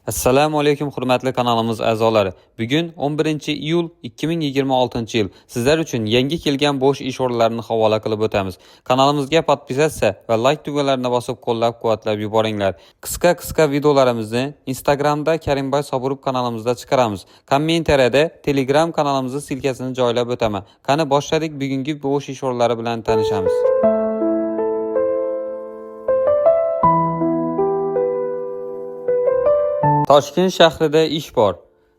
Assalomu alaykum, hurmatli kanalimiz a'zolari. Bugun 11-iyul 2026-yil. Sizlar uchun yangi kelgan bo'sh ish o'rinlarini havola qilib o'tamiz. Kanalimizga подписаться va like tugmalarini bosib qo'llab-quvvatlab yuboringlar. Qisqa-qisqa videolarimizni Instagramda Karimboy Sobirov kanalimizda chiqaramiz. Kommentariyada Telegram kanalimizning ссылка sini joylab o'taman. Qani boshladik, bugungi bo'sh ish o'rinlari bilan tanishamiz. Toshkent shahrida ish bor.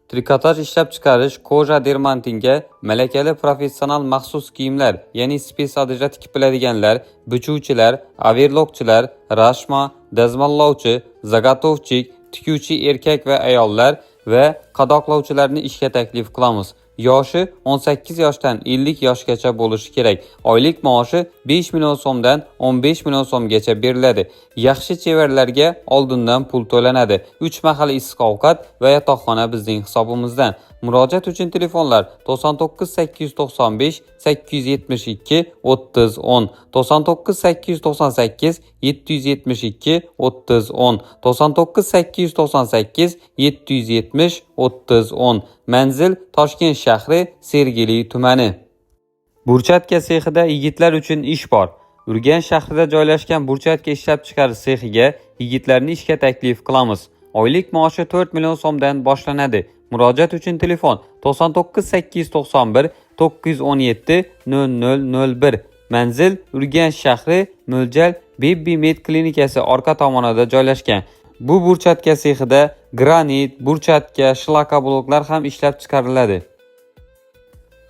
Trikotaj ishlab chiqarish koja dermantinga malakali professional maxsus kiyimlar, ya'ni спецодежда tikib biladiganlar, bichuvchilar, overlokchilar, rashma, dazmollovchi, заготовщик, tikuvchi erkak va ayollar va qadoqlovchilarni ishga taklif qilamiz. Yoshi 18 yoshdan 50 yoshgacha bo'lishi kerak. Oylik maoshi 5 million so'mdan 15 million so'mgacha beriladi. Yaxshi chevarlarga oldindan pul to'lanadi. 3 mahal issiq ovqat va yotoqxona bizning hisobimizdan. Murojaat uchun telefonlar 99 895 872 30 10, 99 898 772 30 10, 99 898 770 30 10. Manzil: Toshkent shahri, Sergeli tumani. Burchatka sexida yigitlar uchun ish bor. Urganch shahrida joylashgan burchatka ishlab chiqarish sexiga yigitlarni ishga taklif qilamiz. Oylik maoshi 4 million so'mdan boshlanadi. Murojaat uchun telefon 99 891 917 0001. Manzil: Urganch shahri, Mo'ljal Bebbi Med klinikasi orqa tomonida joylashgan. Bu burchatka sexida granit, burchatka, shlakabloklar ham ishlab chiqariladi.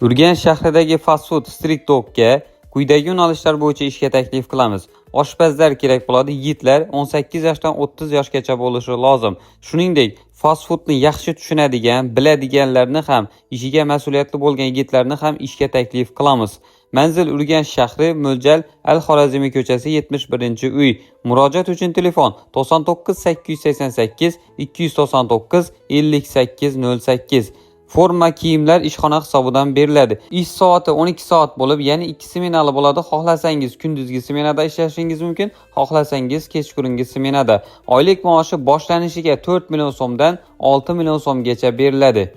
Urganch shahridagi fast food Street Dogga quyidagi yo'nalishlar bo'yicha ishga taklif qilamiz. Oshpazlar kerak bo'ladi. Yigitlar 18 yoshdan 30 yoshgacha bo'lishi lozim. Shuningdek, fast foodni yaxshi tushunadigan, biladiganlarni ham, ishiga mas'uliyatli bo'lgan yigitlarni ham ishga taklif qilamiz. Manzil: Urganch shahri, Mo'ljal Al Xorazmiy ko'chasi, 71-uy. Murojaat uchun telefon 99 888 299 58 08. Forma kiyimlar ishxona hisobidan beriladi. Ish soati 12 soat bo'lib, ya'ni 2 smenali bo'ladi. Xohlasangiz kunduzgi smenada ishlashingiz mumkin, xohlasangiz kechqurungi smenada. Oylik maoshi boshlanishiga 4 million so'mdan 6 million so'mgacha beriladi.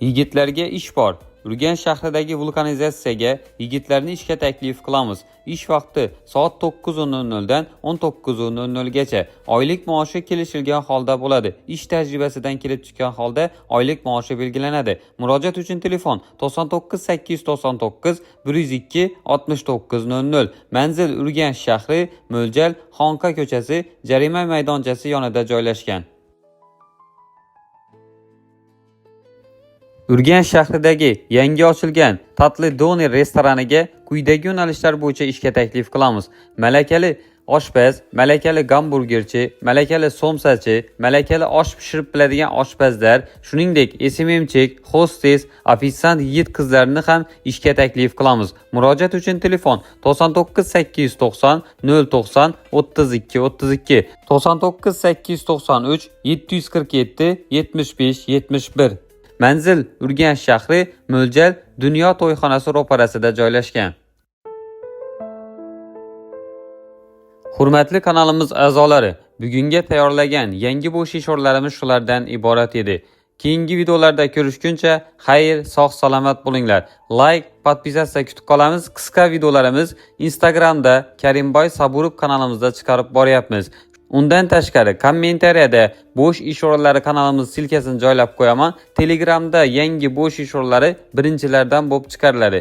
Yigitlarga ish bor. Urganch shahridagi vulkanizatsiyaga yigitlarni ishga taklif qilamiz. Ish vaqti soat 9:00 dan 19:00 gacha. Oylik maoshi kelishilgan holda bo'ladi. Ish tajribasidan kelib chiqqan holda oylik maoshi belgilanadi. Murojaat uchun telefon 99 899 102 69 00. Manzil: Urganch shahri, Mo'ljal Xonqa ko'chasi, jarima maydonchasi yonida joylashgan. Urganch shahridagi yangi ochilgan Tatli Doner restoraniga quyidagi yo'nalishlar bo'yicha ishga taklif qilamiz. Malakali oshpaz, malakali gamburgerchi, malakali somsachi, malakali osh pishirib biladigan oshpazlar, shuningdek, SMMchik, hostess, ofitsiant yigit qizlarni ham ishga taklif qilamiz. Murojaat uchun telefon 99 890 090 32 32, 99 893 747 75 71. Manzil: Urganch shahri, Mo'ljal Dunyo to'yxonasi ro'parasida joylashgan. Hurmatli kanalimiz a'zolari, bugunga tayyorlagan yangi bo'sh ish o'rinlarimiz shulardan iborat edi. Keyingi videolarda ko'rishguncha xayr, sog' salomat bo'linglar. Like, подписаться kutib qolamiz. Qisqa videolarimiz Instagramda Karimboy Saburov kanalimizda chiqarib boryapmiz. Undan tashqari kommentariyada bo'sh ish o'rinlari kanalimiz ссылка sini joylab qo'yaman. Telegramda yangi bo'sh ish o'rinlari birinchilardan bo'lib chiqariladi.